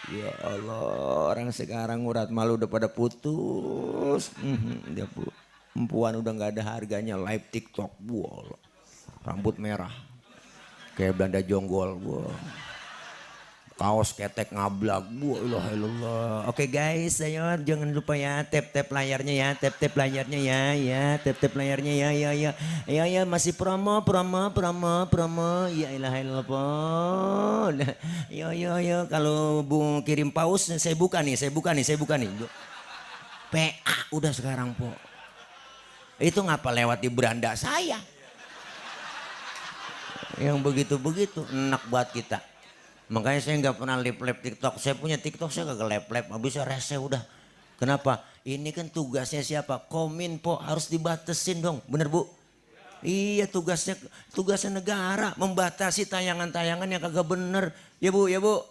Ya Allah, orang sekarang urat malu udah pada putus. Dia perempuan udah nggak ada harganya, live TikTok, wow, rambut merah, kayak Belanda jonggol, wow. Kaos ketek ngablak, wah ilah ilallah. Oke guys, ayo jangan lupa ya tap layarnya ya, tap layarnya ya, ya tap layarnya ya, ya ya, ya ya masih promo, ya ilah ilallah pon. Yo yo yo, kalau bu kirim paus saya buka nih, PA udah sekarang po. Itu ngapa lewat di beranda saya? Yang begitu-begitu enak buat kita. Makanya saya nggak pernah lip TikTok. Saya punya TikTok saya kagak lip habis rese udah. Kenapa? Ini kan tugasnya siapa? Kominfo harus dibatesin dong. Bener Bu? Iya tugasnya negara membatasi tayangan-tayangan yang kagak bener. Ya Bu, ya Bu.